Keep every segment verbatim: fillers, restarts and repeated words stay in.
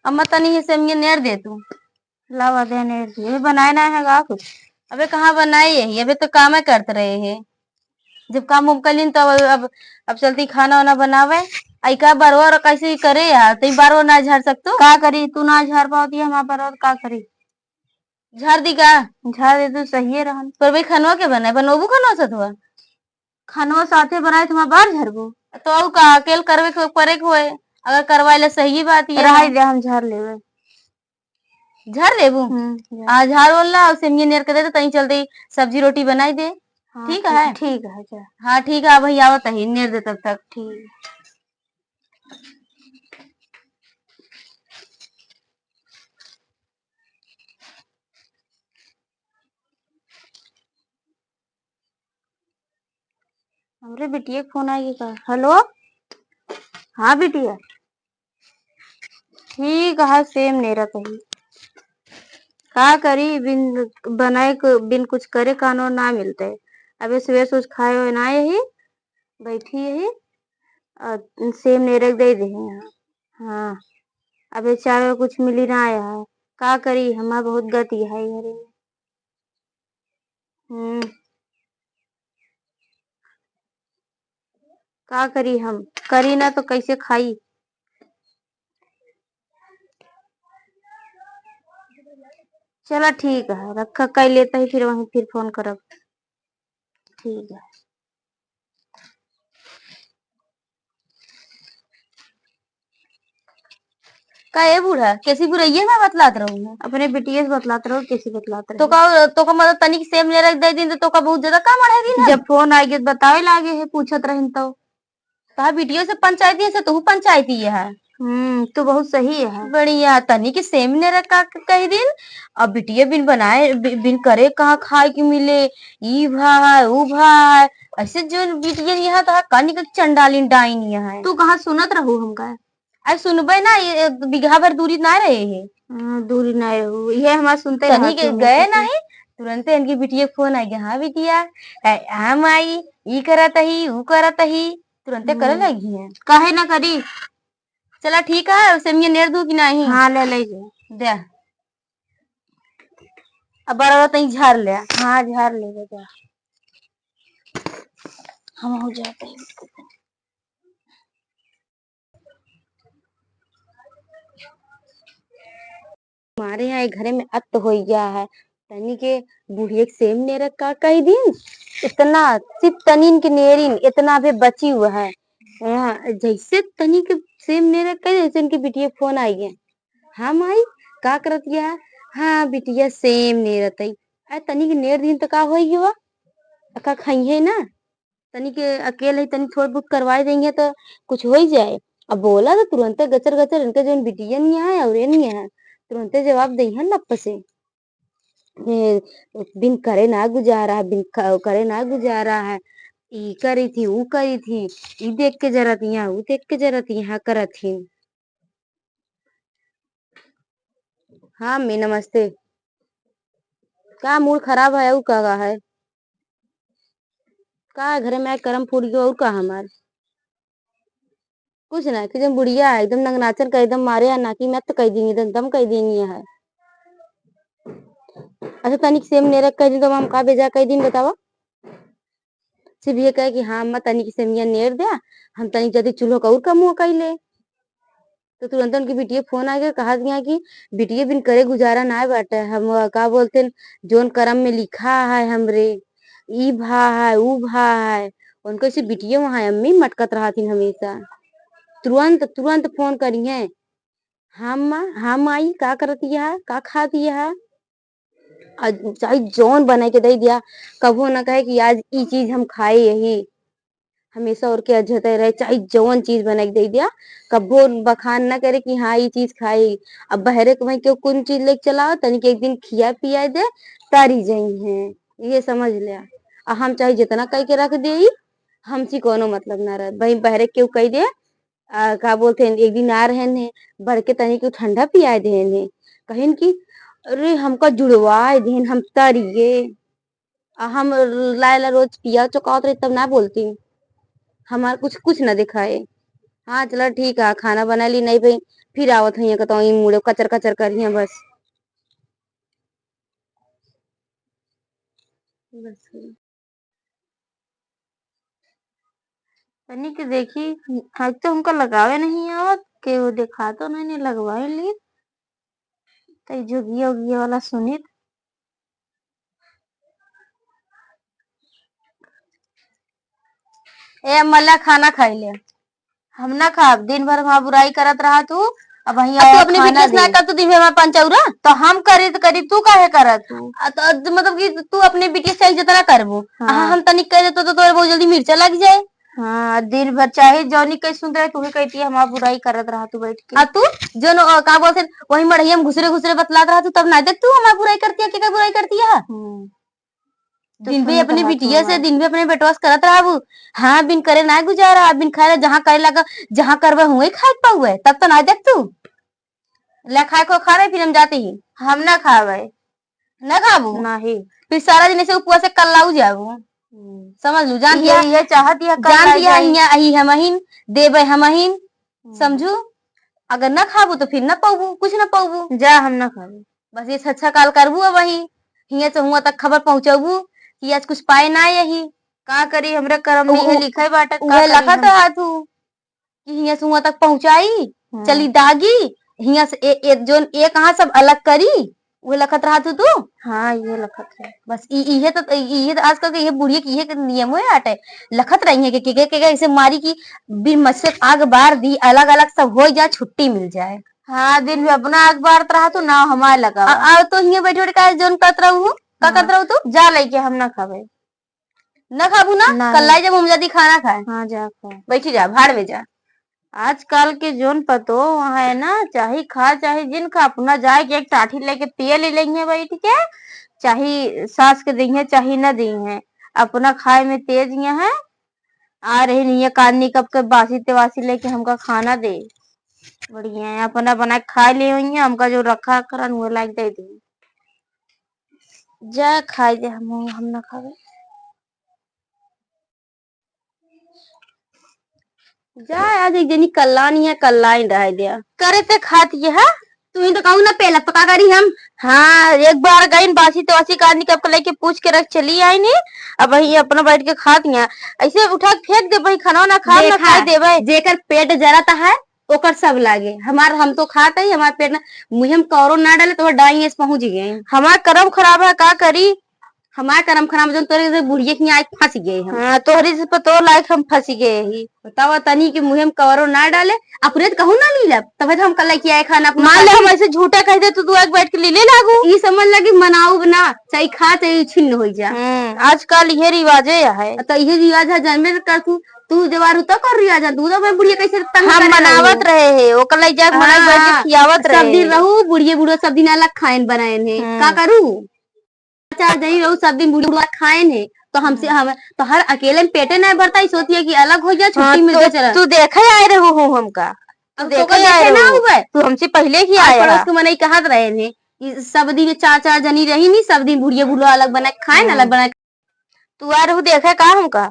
अम्मा, तनी ये सेमिया नेर दे तू। लावा दे नेर दे। अबे बनाए ना है गा कुछ? अबे कहाँ बनाए यही, अबे तो कामे करत रहे हैं। जब काम उम कलिन तो अब, अब, अब चलती खाना वाना बनावे। आई का बरवा और कैसे ही करे यार, तई बरवा ना झाड़ सकतो? का करी, तू ना झाड़ पावती है हमार बरवा, का करी? झाड़ दी का? झाड़ दे तू, सही रहन। पर भाई खनवा के बनाए, बनोबू खनवा सतवा? खनवा साथे बनाए तो हमार बार झरबो। तो अउ का, अकेल करवे के, करे के होए, अगर करवाए ले सही बात ये रहाई है। दे, हम झाड़ लेवे। झाड़ लेबू? हम्म, झाड़। आ, झाड़ वाला और सेमिया नेर के दे दे, तई चलते ही सब्जी रोटी बनाई दे। हाँ, ठीक ठीक, है? ठीक है, जा। हाँ, ठीक है, भाई आवत ही, नेर दे तब तक। ठीक। हमरे बिटिया के फोन आइगे का? हेलो, हाँ बिटिया, ठीक है, सेम नेरत ही। का करी, बिन बनाए के, बिन कुछ करे कानो ना मिलते। अबे सुबह से कुछ खाए हुए ना यही, बैठी यही, और सेम नेरक दे दे यहाँ। हाँ, अबे चाय कुछ मिली ना आया है। का करी, हमार बहुत गति है घरे में। हम्म। का करी हम? करी ना तो कैसे खाई? चला ठीक है, रखा, कई लेता ही, फिर वहीं फिर फोन करब। ठीक है। का ए बूढ़ा, कैसी बुरैया में बतलात रहू है? अपने बिटिया से बतलात रहो, कैसी बतलात रहो। तो का, तो का मतलब तनिक सेम नेरक दे दिन तो, तो का बहुत ज्यादा का मढ़ा दिन है? जब फोन आइगे तो बतावे लागे है, पूछत रहिन तो। तहा बिटियो से पंचायती है, से तू पंचायती है। हम्म, तू बहुत सही है। बढ़िया, तनिक सेम नेरक का क-, कही दिन, अब बिटिया बिन बनाए, बि-, बिन करे कहाँ खाए के मिले, ई भा है, ऊ भा है, ऐसे जो बिटिया यहाँ तहा कनिक चंडालिन डाइन यहाँ है। तू कहाँ सुनत रहू हमका? अरे सुनबे ना, ये बिगहा भर दूरी ना रहे है। हाँ, दूरी ना रहू, ये हमार सुनते तनी रहत के हूँ गए हमेशा से। नहीं, तुरंते इनकी बिटिया के फोन आ गया, "हाँ बिटिया, ए, हाँ माई, ई करत ही, ऊ करत ही," तुरंते करे हम्म। लगी है। काहे ना करी? चला ठीक है, सेमिया नेर दूँ कि नहीं? हाँ, ले ले जा। दे। अब बड़ा तई झाड़ ले। हाँ, झाड़ ले जा। हम हो जाते हैं। हमारे यहाँ एक घरे में अत हो गया है, तनी के बुढ़िया के सेम नेरक का कही दिन, इतना सिर्फ तनी इनके नेरिन, इतना भी बची हुआ है। यहाँ जैसे तनी के सेम नेरक कही, जैसे इनके बिटिया फोन आई गए, "हाँ माई, का करत गया?" "हाँ बिटिया, सेम नेरत है।" अरे तनी के नेर दिन तो का होई गवा, का खाई है ना? तनी के अकेल है, तनी थोड़ बहुत करवाए देंगे तो कुछ हो ही जाए। अब बोला तो तुरंते गचर गचर इनके जौन बिटिया नहीं है और ये नहीं है, तुरंते जवाब दे है लप से। ए, बिन करे ना गुजारा है, बिन क-, करे ना गुजारा है। ई करी थी, ऊ करी थी, ई देख के जरत यहाँ, ऊ देख के जरत यहाँ करत ही। हाँ अम्मी, नमस्ते। का मूड खराब है, और का, का है? का है, घरे में आए करम फूट गयो, और का हमार? कुछ ना, कि जब बुढ़िया है, एकदम नंगनाचन का, एकदम मारे या नाकी में तो कह देंगी, एकदम दम कह देंगी है। अच्छा, तनिक सेम नेरक कह दी, तो हम का बेजा कह दी, बतावा? सिर्फ ये कहे कि हाँ अम्मा, तनी की सेमिया नेर द्या, हम तनी जल्दी चूल्हो का और कमुआ कई ले। तो तुरंत उनकी बिटिया फोन आ गया, कहा दिया कि बिटिया बिन करे गुजारा ना बाटे, हम का बोलते हैं, जोन करम में लिखा है हमरे, ई भा है, ऊ भा है, उनको से बिटिया वहाँ अम्मी मटकत रहती हमेशा। तुरंत, तुरंत फोन करी है, "हाँ अम्मा, हाँ माई, का करत यहा, का खात यहा?" आ, चाहे जौन बनाए के दे दिया, कभो ना कहे कि आज ई चीज हम खाए यही, हमेशा और के अझते रहे, चाहे जौन चीज बनाए के दे दिया, कभो बखान ना करे कि हाँ, ई चीज खाए। अब बहरे के वहीं केहू कौन चीज लेके चला, तनी के एक दिन खिया पिया दे, तारी जाई हैं, ये समझ ले। आ हम चाहे जितना कह के रख दे, हमसे कोनो मतलब ना रहे। वहीं बहरे केहू कह दे, आ, का बोलते हैं, एक दिन आ रहे हैं, बढ़ के तनी के ठंडा पियाए देन है, कहिन कि अरे हमका जुड़वाए देन, हम तरिए, आ हम लाए ला रोज पिया चुकावत रही, तब ना बोलती, हमार कुछ, कुछ ना दिखाए। हाँ, चला ठीक है, खाना बना ली, नहीं भाई, फिर आवत है, कहता हूँ, मुड़े कचर कचर करिए बस। तनी के देखी, आज तो हमका लगावे नहीं आवत, के वो देखा तो नहीं, नहीं लगवाए ली, तई जोगिया उगिया वाला सुनित। ए, मल्ला खाना खाई ले। हम ना खाब, दिन भर हमार बुराई करत रहा तू। अब वहीं अब तू अपने खाना बिटिया से ना दे। कर, तू दिन भर हमार पंचौरा। तो हम करी तो करी, तू काहे करत तू? आ, तो मतलब कि तू अपने बिटिया से जितना करबो, हाँ। हाँ, हम तनिक कह देतो तो तोरे बहुत जल्दी मिर्चा लग जाए। हाँ, दिन भर चाहे जौनी कहीं सुनत रहे, तू ही कहती है, हमार बुराई करत रहा तू बैठ के। आ तू जो न, का बोलते, वही मड़हिया में घुसरे घुसरे बतलात रहा तू, तब ना देख तू हमार बुराई करती है, के का बुराई करती है? हम्म। तो दिन भर अपने बिटिया से, दिन भर अपने बेटवा से करत रहबू। हाँ, बिन करे ना गुजारा, बिन खाए जहाँ करे लगा, जहाँ करबे हुए खाए पाउए, तब तो ना देख तू। ले खाए को खा रहे, फिर हम जाते ही। हम ना खावे। ना खाबू? नहीं। फिर सारा दिन ऐसे उपवास से कल्लाऊ जाबू। हम्म। समझ लू, जान ये, दिया, ये चाहत या जान कल्लाई दिया, जाई। हिया अही हमहिन, देबे हमहिन, हम्म। समझू? अगर ना खाबू तो फिर ना पाउबू, कुछ ना पाउबू। जा, हम ना खाबू। बस ये अच्छा काल करबू अब वही, हियाँ से हुआँ तक खबर पहुँचबू कि आज कुछ पाए ना यही। का करी, हमरे करम उ-, नहीं है, उ-, लिखे बाटे, का उहे करी लखत हम? रहा तू कि हियाँ से हुआँ तक पहुँचाई, हम्म। चली दागी, हियाँ से ए, ए, जोन एक हाथ सब अलग करी, उहे लखत रहा तू, तू? हाँ, ये लखत है। बस इ-, इहे तो, इहे तो आजकल के ये बुढ़िया की इहे के नियम है आटे, लखत रही है कि, के, के, के, के ऐसे मारी कि बिन मचके आग बार दी, अलग अलग सब हो जाए, छुट्टी मिल जाए। हाँ, दिन में अपना अखबार त रहा तू, ना हमार लगावा। आ, आ, तो हियाँ बैठे बैठे का जोन करत रहू हो? का हाँ। करत रहू तू? जा लइके, हम ना खाबे। ना खाबू ना? ना। कल्लाई जब हम जदी खाना खाए। हाँ, जा खा। बैठी जा, भाड़ में जा। आजकल के जोन पतो है ना, चाहे खा, चाहे जिन खा, अपना जाए के एक टाठी लेके पिए ले लेंगे बैठ के, चाहे सास के दीहे, चाहे न दीहे, अपना खाए में तेज ये है। आ रही नहीं है कानी कब के बासी तेवासी लेके हमका खाना दे। बढ़िया है, अपना बना के खा ले होइए, हमका जो रखा करन वो लाइक दे दे। जा खाए दे, हम, हम ना खावे। जा, आज एक जनी कल्लानी है, कल्लाइन रह दिया। करे ते खात ये है? तू ही तो कहू ना पहले, तो का करी हम? हाँ, एक बार गइन बासी तेवासी कानी कब के लेके पूछ के रख चली आई नी। अब वही अपना बैठ के खात यहाँ, ऐसे उठा के फेंक दे, वही खाना ना खा, ना देखा, खाए देवे। जेकर पेट जरत है, ओकर सब लागे। हमार, हम तो खात ही, हमार पेट ना, मुँहे में कौरो ना डाले, तो डाई ऐसे पहुँच गए। हमार करम खराब है, का करी? हमार करम खराब, जौन तोरे से बुढ़िया के यहाँ आके फंस गए हम। हाँ, तोहरी से पतोह लायक हम फंस गए ही। बतावा तनी कि मुँहे में कवरो ना डाले, अपने तो कहूँ ना लीला, तबे तो हम कल लेके आए खाना अपना मान ले, खातिर। हम ऐसे झूठा कह दे, तू दुआ के बैठ के ले, ले लागू। ई समझ लगी मनाऊ ना, चाहे खा, चाहे छिन्न हो जा। हम्म, आजकल ये रिवाजे है। तो ये रिवाज है, जन्मे से कर तू, तू जवार हो तो कर रिवाज है, तू तो मैं बुढ़िया कैसे तंग हम करे मनावत रहू। रहे हैं, ओकर लई जाके मना के बैठ के हाँ, खियावत सब रहे दिन हैं। रहू, बुढ़िया बुढ़वा सब दिन अलग खाएन बनाएन है, का हम्म। करू? चार जनी रहू, सब दिन बुढ़िया बुढ़वा खाएन है, तो हमसे, हम्म। हम, तो हर अकेले में पेटे नहीं भरता, ई सोचिए कि अलग हो जा, छुट्टी हाँ, मिल तो जाए, चला। तू देखे आए रहू हो हमका, तू अब देखे तोका आए देखे ना रहू। हुए। तू हमसे पहिले ही आस आया पड़ोस है। के मनई कहत रहे ने कि सब दिन चार चार जनी रही नी, सब दिन बुढ़िया बुढ़वा अलग बना के खाए ना, अलग हम्म। बना के। तू आ रहू देखे का हमका?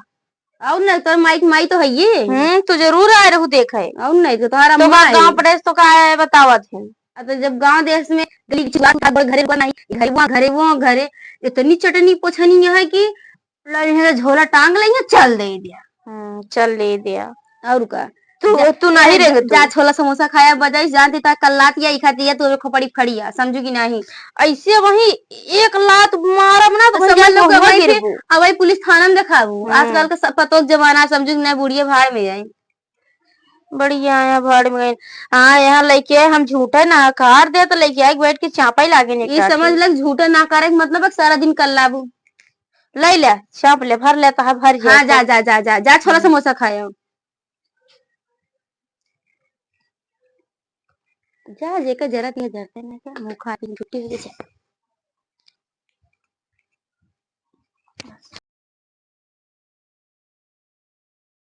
और नहीं, तोर माई के माई तो है ये। हम्म, तू जरूर आए रहू देखे। और नहीं तो तोहरा तो का माई। गाँव पड़ेस तो का आए बतावत है। अब तो जब गाँव देश में गली के चुआ के घर, घरे को नहीं, घरे वो, घरे वो, घरे इतनी चटनी पोछनी है कि लड़िया झोला टांग ले, चल दे दिया। हम्म, चल दे दिया। और का? तू, जा, तू नहीं जा, रेंग तू। जा छोला समोसा खाया बजाई, जानती ता कल लात या इखा दिया, तू खोपड़ी फड़िया, समझू कि नहीं? ऐसे वही एक लात मारब ना, तो तो वही समझ जाके लो कि वहाँ वही फिर, गिरबू। अब वही पुलिस थाना में देखाबू। हम्म। आजकल के सब पतोह के जमाना, समझू कि नहीं, बुढ़िया भाड़ में जाए। बढ़िया है, भाड़ में गई। हाँ, यहाँ लेके हम झूठे ना कार दे, तो लेके आए, बैठ के चापा ही लागे ने ये काट समझ के। लग, झूठे ना करे के मतलब है सारा दिन कल्लाबू। ले ले, चाप ले, भर ले, कहा भर हाँ, जाए। जा, जा, जा, जा, जा, छोला हम्म। समोसा खाए। जा, जेकर जरत नहीं जरते ना, क्या मुँह खा के छुट्टी हो गई।